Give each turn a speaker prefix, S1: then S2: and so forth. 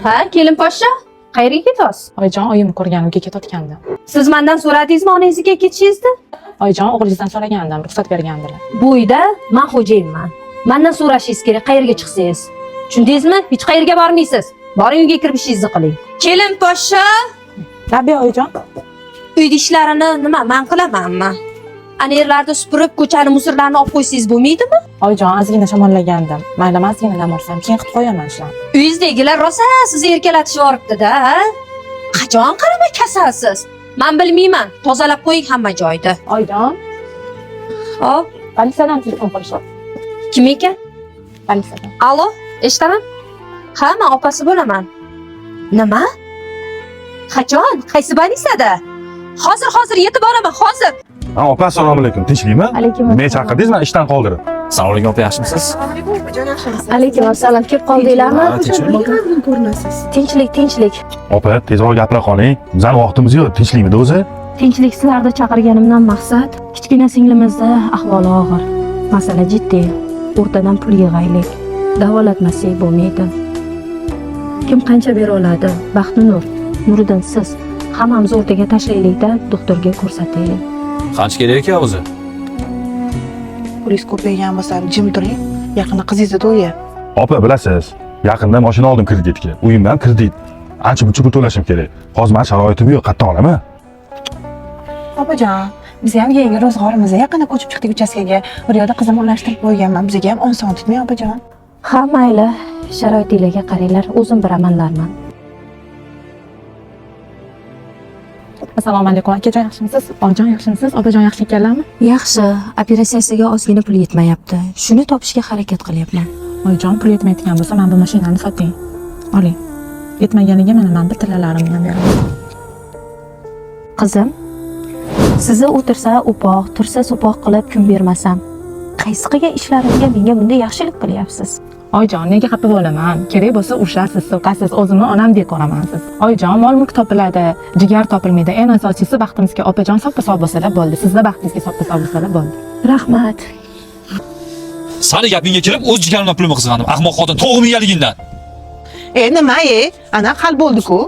S1: Ha, kelin poshsha, qayerga ketasiz?
S2: Oyijon, oyimni ko'rgan uyga ketayotgandim.
S1: Siz mendan so'radingizmi onangizga ketishingizni?
S2: Oyijon, o'g'lingizdan so'ragandim, ruxsat bergandilar.
S1: Bu uyda men xo'jayinman. Mendan so'rashingiz kerak qayerga chiqsangiz. Tushundingizmi? Hech qayerga bormaysiz. Boring uyga kirib ishingizni qiling. Kelin poshsha,
S2: Labbay oyijon.
S1: uyda ishlarini nima men qilamanmi? Ana yerlarda supurib, ko'chani musorlarni olib qo'ysangiz bo'lmaydimi?
S2: Oyijon, ozgina shamollagandim. Mayli, ozgina dam olsam, keyin qilib qo'yaman ishlarni.
S1: Uyingizdagilar rosa sizni erkalatishib yuboribdi-da, ha? Qachon qarama kasalsiz? Men bilmayman. Tozalab qo'ying hamma joyni.
S2: Oyijon,
S1: Hop,
S2: politsiyadan telefon qilishyapti.
S1: kim ekan?
S2: Politsiyadan.
S1: Alo, eshitaman. Ha, men opasi bo'laman. Nima? Qachon? Qaysi больницада? Hozir, hozir yetib boraman, hozir.
S3: Ha, opa, assalomu alaykum. Tinchlikmi?
S4: Alaykum
S3: Men chaqirdingiz, men ishdan qoldirib.
S5: Assalomu alaykum opa, yaxshimisiz?
S4: Alaykum assalom. Kelib qoldinglarmi?
S5: Ha, tinchlikmi?
S4: Tinchlik, tinchlik.
S3: Opa, tezroq gapira qoling. Bizani vaqtimiz yo'q. Tinchlikmidi o'zi?
S4: Tinchlik, sizlarni chaqirganimdan maqsad kichkina singlimizni ahvoli og'ir. Masala jiddiy. O'rtadan pul yig'aylik. Davolatmasak bo'lmaydi. Kim qancha bera oladi? Baxtinur, Nuriddin siz. Hammamiz o'rtaga tashlaylikda doktorga ko'rsataylik.
S5: Qancha kerak ekan o'zi?
S6: Pulingiz ko'paygan bo'lsa, jim turing. Yaqinda qizingizni to'yi.
S3: Opa, bilasiz, yaqinda mashina oldim kreditga. Uyim ham kredit. Ancha muncha pul to'lashim kerak. Hozir meni sharoitim yo'q, qayerdan olaman?
S6: Opajon, biz ham yangi ro'zg'orimiz yaqinda ko'chib chiqdik uchastkaga. Bir yoqda qizimni unashtirib qo'yganman. Bizga ham oson tutmang, opajon.
S4: Ha, mayli. Sharoitinglarga qaranglar, o'zim biramanlarman.
S2: Assalomu alaykum akajon, yaxshimisiz? Oyijon, yaxshimisiz? Opajon yaxshi ekanlarmi?
S4: Yaxshi, operatsiyasiga ozgina pul yetmayapti. Shuni topishga harakat qilyapman.
S2: Oyijon, pul yetmaydigan bo'lsa, mana bu mashinani soting. Oling. Yetmaganiga mana men bir tillalarimni ham beraman.
S4: Qizim, sizni o'tirsa o'poq, tursa so'poq qilib kun bermasam, qaysi qilgan ishlarimga menga bunday yaxshilik qilyapsiz?
S2: Oyijon, nega xafa bo'laman? Kerak bo'lsa urishasiz, so'kasiz, o'zimni onamdek ko'raman siz. Oyijon, mol-mulk topiladi, jigar topilmaydi. Eng asosiysi baxtimizga opajon soppa-sog' bo'lsalar bo'ldi. Sizni baxtingizga soppa-sog' bo'lsalar bo'ldi.
S4: Rahmat.
S5: Sani gapingga kirib o'z jigarimdan pulimni qizg'andim. Ahmoq xotin, to'g'ri miyaligingdan.
S6: E, nima e? Ana hal bo'ldi-ku.